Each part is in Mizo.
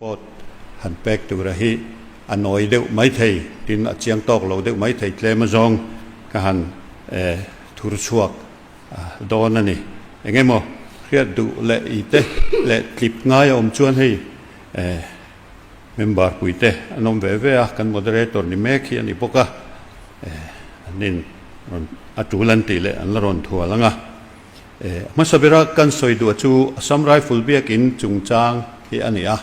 Report han pek tura hi a nawi deuh maithei, tin a chiang tawk lo deuh maithei tlem azawng ka han thur chhuak dawn a ni. Eng emaw hriat duh leh i te leh tlip ngai a awm chuan hei member pui te an awm ve ve a, kan moderator ni mek hi a ni bawk a, an in rawn a tul an tih leh an la rawn thual ang a. Hmasa bera kan sawi duh chu Assam Rifle biakin chungchang hi a ni a.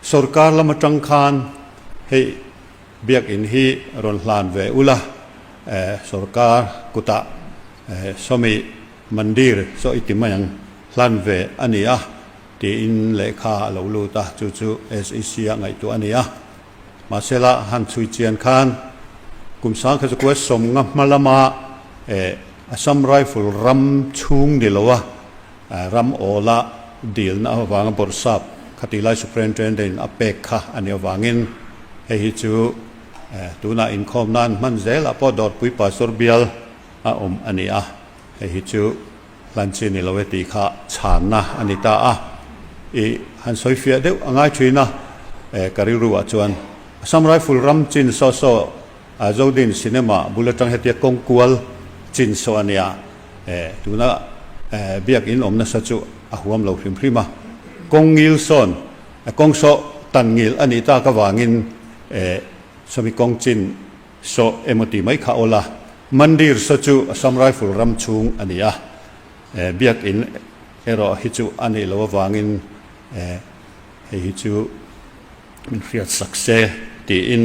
Sorkar lam atang khan hei biakin hi rawn hlan ve ula, sorkar kutah sawmi mandir saw i ti mai ang hlan ve a ni a tiin lehkha a lo lut a, chu chu SEC a ngaihtuah a ni a. Mahsela han chhui chian khan kum sangkhat zakua sawmnga hma lama Assam Rifle ram chhung ni loa ram awla dilna avanga bawrhsap khatih lai Superintendent in a pek kha a nih avangin hei hi chu tunah inkhawm nan hman zelah pawh Dawrpui Pastor bial a awm a ni a, hei hi chu Hlan chi ni lo e tih kha chhanna a ni ta a, i han sawi fiah deuh a ngai thin a, ka rilru ah chuan Assam Rifle ram chin saw saw Zodin Cinema bul atang hetia kawng kual chin saw a nia, tuna biakin awm nasa chu a huam lo hrim hrim a, kawng ngil sawn kawng saw tan ngil a nih tak avangin sawmi kawng chin Saw emaw tih mai kha awl a, Mandir saw chu Assam Rifle ram chhung a ni a, biakin erawh hi chu a nih loh avangin hei hi chu min hriat sak se tiin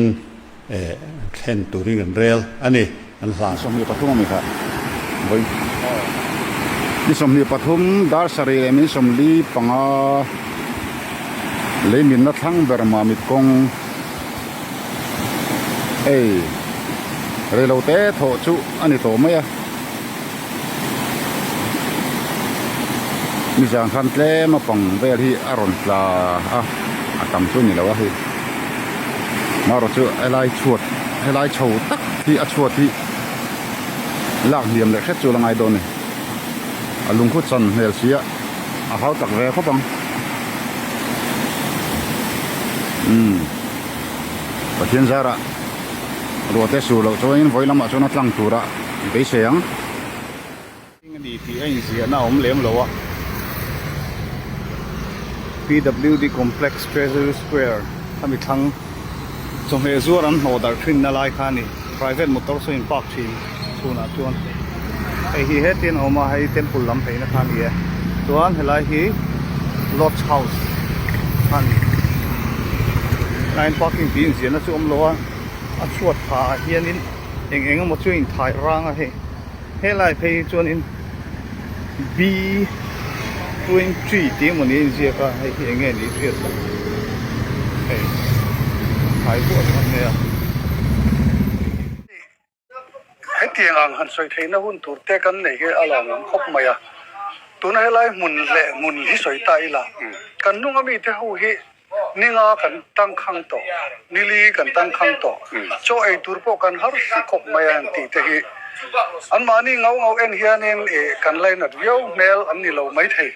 thlen turin kan rel a ni, an hlan. 23 a mi kha vawi ni 23 dar sarih leh min 45 lei minna thlang ber Mamit kawng. Hei reilo te thawh chu a ni tawh mai a nizan khan tlem a pang vel hi a rawn tla a a tam chu a ni lo a hei marawh chu helai chhuat helai chho tak hi a chhuat hi lak hniam leh hret chu a la ngai dawn a ni a lungkhu chan hmel si a a hau tak ve khawp ang umm Pathian zarah ruah te sur loh chuanin vawi lamah chuan a tlang tura beisei ang. Eng a ni tih a inziahna a awm lem lo a, PWD Complex Treasury Square a mi thlang chawhmeh zuar an hnawh darh thinna lai kha a ni, private motor saw in park thin chhunah chuan hei hi hetiang a awm a, hei temple lam pheina kha a ni e, chuan helai hi lodge house kha a ni, line parking tih inziahna chu a awm lo a, a chhuat phah ah hianin eng eng emaw chu a inthai rang a hei. Helai phei hi chuanin B 23 tih emaw ni a inziak a hei hi eng nge nih hriat loh hei thai vuah ringawt mai a. Hetiang ang han sawi theihna hun tur te kan nei hi a lawmawm khawp mai a, tuna helai hmun leh hmun hi sawi ta ila kan hnunga mite ho hi Ninga kan tangkhang tawh, nili kan tangkhang tawh, chaw ei tur pawh kan harsa khawp mai a tih te hi anmahni ngau ngau en hianin ih kan lainat viau hmel an ni lo maithei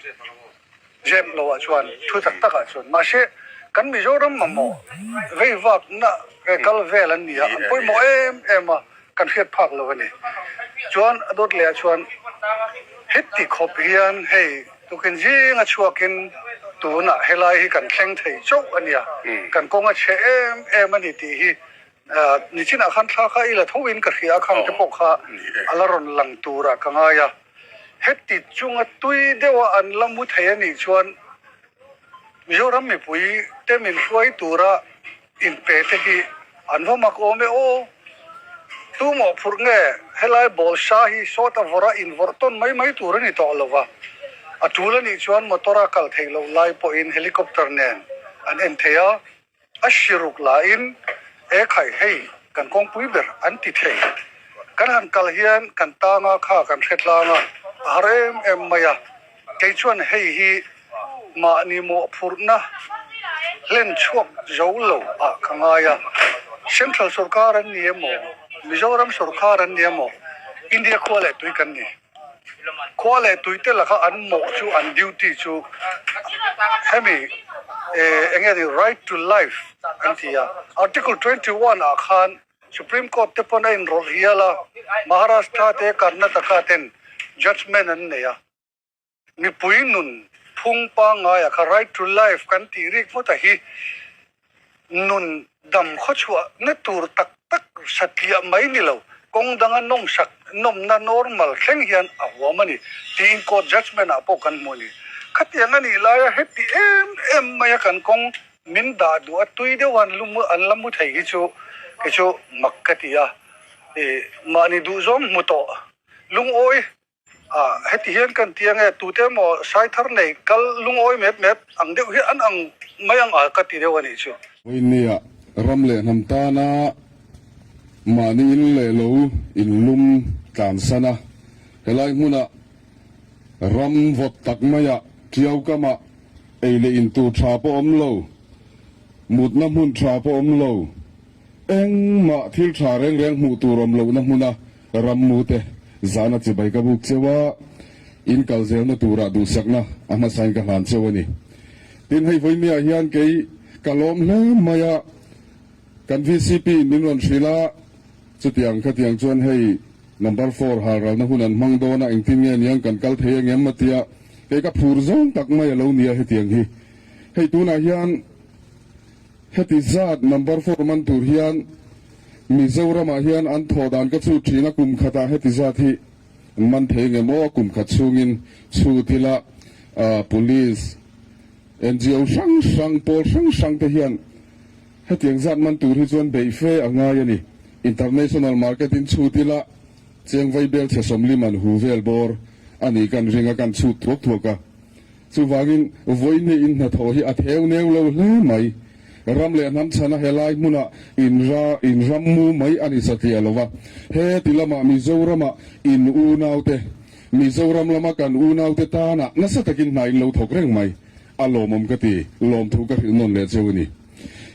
zep lo ah chuan thu tak tak ah chuan mahse kan Mizoram mamawh vei vakna kal vel an ni a an pawimawh em em a kan hriat phak lo a ni. Chuan a dawt leh ah chuan heti khawp hian hei Tukin zinga chhuakin tunah helai hi kan thleng thei chauh a nia, kan kawng a chhe em em a ni tih hi nichinah khan thla kha i la tho in ka hria a, khang te pawh kha a la rawn lang turah ka ngai a. Heti chunga tui deuha an la mu thei a nih chuan Mizoram mipui te min hruai tura Inpe te hi an va mak awm e aw. Tu mawh phurh nge helai ball sa hi sawt a vawrh a invawrh tawn mai mai tur a ni tawh lo va. A tul a nih chuan motor a kal theih loh lai pawhin helicopter nen an en thei a, a siruk lahin e khai hei kan kawngpui ber an ti thei. Kan han kal hian kan tanga kha kan hre tlang a, a har em em mai a. Kei chuan hei hi mahni mawhphurhna hlen chhuak zo lo ah ka ngai a, Central sorkar an ni emaw, Mizoram sorkar an ni emaw, India khua leh tui kan ni. Khua leh tui te laka an mawh chu an duty chu Hemi eng nge ni right to life an ti a, Article 21 ah khan Supreme Court te pawn a inrawlh hial a, Maharashtra te Karnataka ten judgement an nei a. Mipui nun phung pangngai ah kha right to life kan tih rik ngawt a hi nun dam khawchhuah na tur tak tak satliah mai ni lo, kawng danga nawmsak nawmna normal thleng hian a huam a ni tiin court judgement ah pawh kan hmu a ni. Khatiang a nih laia heti em em maia kan kawng min dah duh a tui deuh an lu an la mu thei hi chu kei chu mak ka ti a, ih mahni duhzawng hmu tawh lungawi Ah, heti hian kan ti ange, tute emaw sai thar nei kal lungawi mep mep ang deuh hi an ang mai ang a ka ti deuh a nih chu. Vawinia ram leh hnam tana mahni in leh lo in lum tlansan a, helai hmuna ram vawt tak maia tiau kama ei leh in tur tha pawh awm lo, mutna hmun tha pawh awm lo, engmah thil tha reng reng hmuh tur awm lohna hmuna Rammute zana chibai ka buk cheu a, in kal zelna turah duhsakna a hmasain ka hlan cheu a ni. Tin, hei vawimiah hian kei ka lawm hle mai a, kan vcp in min rawn hrilh a, chutiang khatiang chuan hei number four halralna hun an hmang dawn a, engtin nge niang kan kal thei angem a tia, kei ka phur zawng tak mai a lo nia hetiang hi. Hei tunah hian. Heti zat number four man tur hian Mizoramah hian an thawh dan ka chhut thin a, kum khatah heti zat hi an man thei ngem aw, kum khat chhungin chhut ila Police, NGO hrang hrang, pawl hrang hrang te hian hetiang zat man tur hi chuan beih fe a ngai a ni. International market in chhut ila cheng vaibel chhe 40 an hu vel bawr a nih kan ring a, kan chhut thuak thuak a. Chuvangin, vawiin in hnathawh hi a theu neu lo hle mai. Ram leh hnam chhana helai hmuna inra inrammu mai a ni satliah lo va. He ti lamah Mizorama in unaute, Mizoram lama kan unaute tana nasa takin hna in lo thawk reng mai. A lawmawm ka ti, lawmthu ka hrilh nawn leh cheu a ni.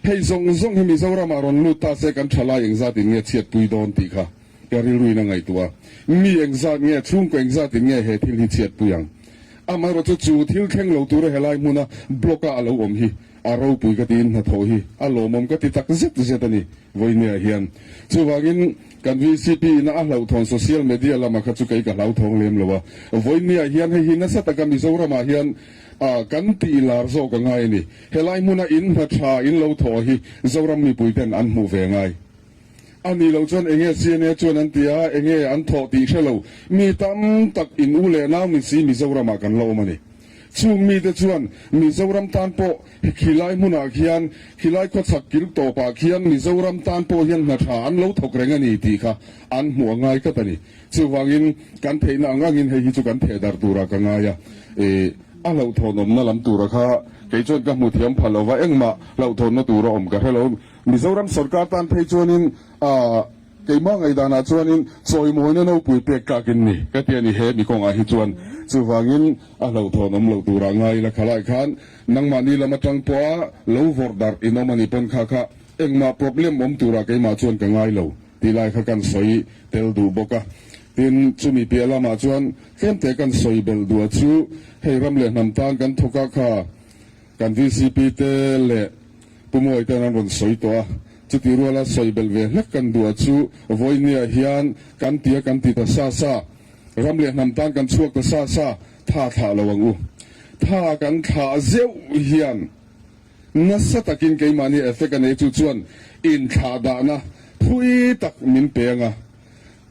Hei zawng zawng hi Mizoramah rawn lut ta se kan thalai engzatin nge chhiatpui dawn tih kha Ka rilruin a ngaihtuah a, mi engzat nge, chhungkaw engzatin nge he thil hi chhiatpui ang? Amaherawh chu chu thil thleng lo tura helai hmuna block-a a lo awm hi a ropui ka tiin hnathawh hi a lawmawm ka ti tak zet zet a ni vawinia hian. Chuvangin kan vcp ina a hlauhthawn social media lama kha chu kei ka hlauthawng lem lo a, vawinia hian hei hi nasa taka Mizoramah hian kan tih lar zawk a ngai a ni. Helai hmuna in hna tha in lo thawh hi Zoram mipuiten an hmuh ve ngai. A nih loh chuan enge CNA chuan an ti a, enge an thawh tih hre lo. Mi tam tak in u leh nau ni si Mizoramah kan la awm a ni. Chung mite chuan Mizoram tan pawh khilai hmunah khian, khilai khawchhak kil tawpah khian Mizoram tan pawh hian hna tha an lo thawk reng a ni tih kha an hmuh a ngai tlat a ni. Chuvangin kan theihna ang angin hei hi chu kan theh darh turah ka ngai a, ih a hlauhthawnawmna lam tura kha kei chuan ka hmu thiam pha lo va, engmah hlauhthawnna tur a awm ka hre lo. Mizoram sorkar tan phei chuanin keimah ngaihdanah chuanin chawimawina nopui pek tlak in ni ka ti a ni he mi kawngah hi chuan. Chuvangin a hlauhthawn awm loh turah ngai ila khalai khan nangmahni lam atang pawha lo vawrh darh in awm a ni pawn kha kha engmah problem awm turah keimah chuan ka ngai lo tih lai kha kan sawi tel duh bawk a. Tin, chumi piah lamah chuan tlemte kan sawi belh duh a chu hei ram leh hnam tan kan thawk a kha Kan vcp te leh Pu Mawi ten an rawn sawi tawh a, chutih ruala sawi belh ve hlek kan duh a chu vawinia hian kan ti a kan ti ta sa sa, ram leh hnam tan kan chhuak ta sa sa, tha thlah lo ang u. Tha kan thlah zeuh hian nasa takin keimahni effect a nei chu chuan inthlah dahna thui tak min pe ang a,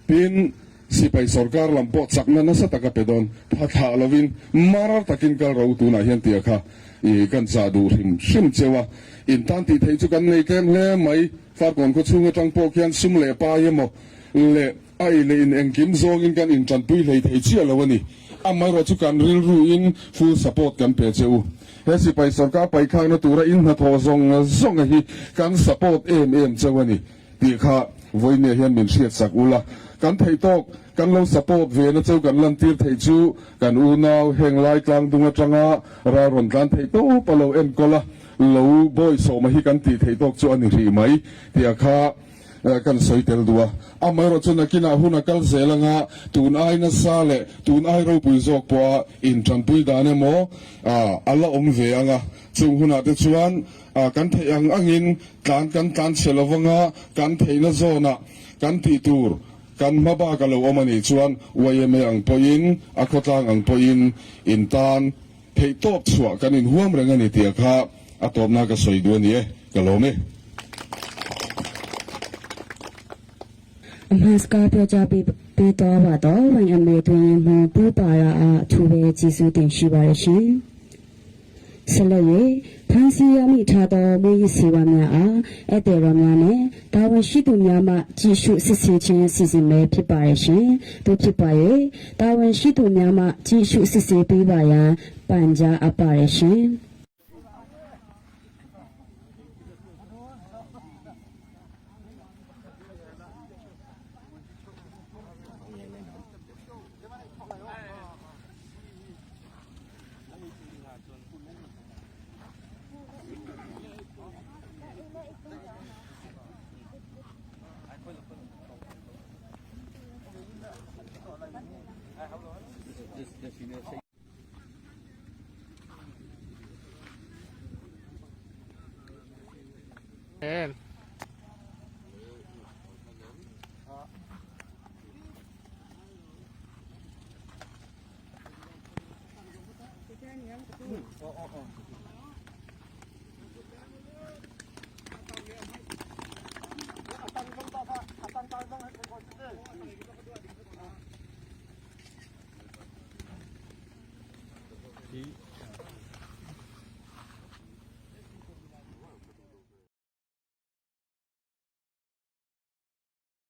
Tin, sipai sorkar lam pawh chakna nasa taka pe dawn, tha thlah lovin mar takin kal ro tunah hian tia kha i kan chah duh hrim hrim cheu a. In tan tih theih chu kan nei tlem hle mai. Farkawn khaw chhung atang pawh khian sum leh pai emaw leh a ei leh in engkim zawngin kan intanpui hlei thei chiah lo a ni. Amaherawh chu kan rilruin full support kan pe che u. He sipai sorkar paihkhakna tura in hnathawh zawng zawnga hi kan support em em cheu a ni. Tih kha vawinia hian min hriatsak ula, kan theih tawk kan lo support ve na cheu kan lantir theih chu kan unau heng lai tlang dung atanga ral rawn tlan theih tawp a lo enkawl a, lo bawisawma hi kan tih theih tawk chu a ni hrih mai tih a kha. kan sawi tel duh a. Amaherawh chu nakinah hun a kal zel anga tun ai nasa leh tun ai ropui zawk pawha intanpui dan emaw a la awm ve anga chung hunah te chuan kan theih ang angin tlan kan tlan chhe lo vanga kan theihna zawnah kan tih tur kan hma bak a lo awm a nih chuan yma ang pawhin a khawtlang ang pawhin in tan theih tawp chhuah kan inhuam reng a ni tih a kha a tawpna ka sawi duh a ni e, ka lawm e. အမှတ်စကားပြောကြားပေးပေးတော်ပါတော့ဝိုင်အမေတွင်မှုပူပါရာအားအထူးပဲကျေးဇူးတင်ရှိပါရရှင်။ဆက်လက်၍ဖန်စီရမိထားသောမူရစီဝါများအားဧည့်သည်တော်များနှင့်တာဝန်ရှိသူများမှကြည့်ရှုစစ်ဆေးခြင်းစီစဉ်မဲဖြစ်ပါရရှင်။တို့ဖြစ်ပါ၍တာဝန်ရှိသူများမှကြည့်ရှုစစ်ဆေးပေးပါရန်ပန်ကြားအပ်ပါရရှင်။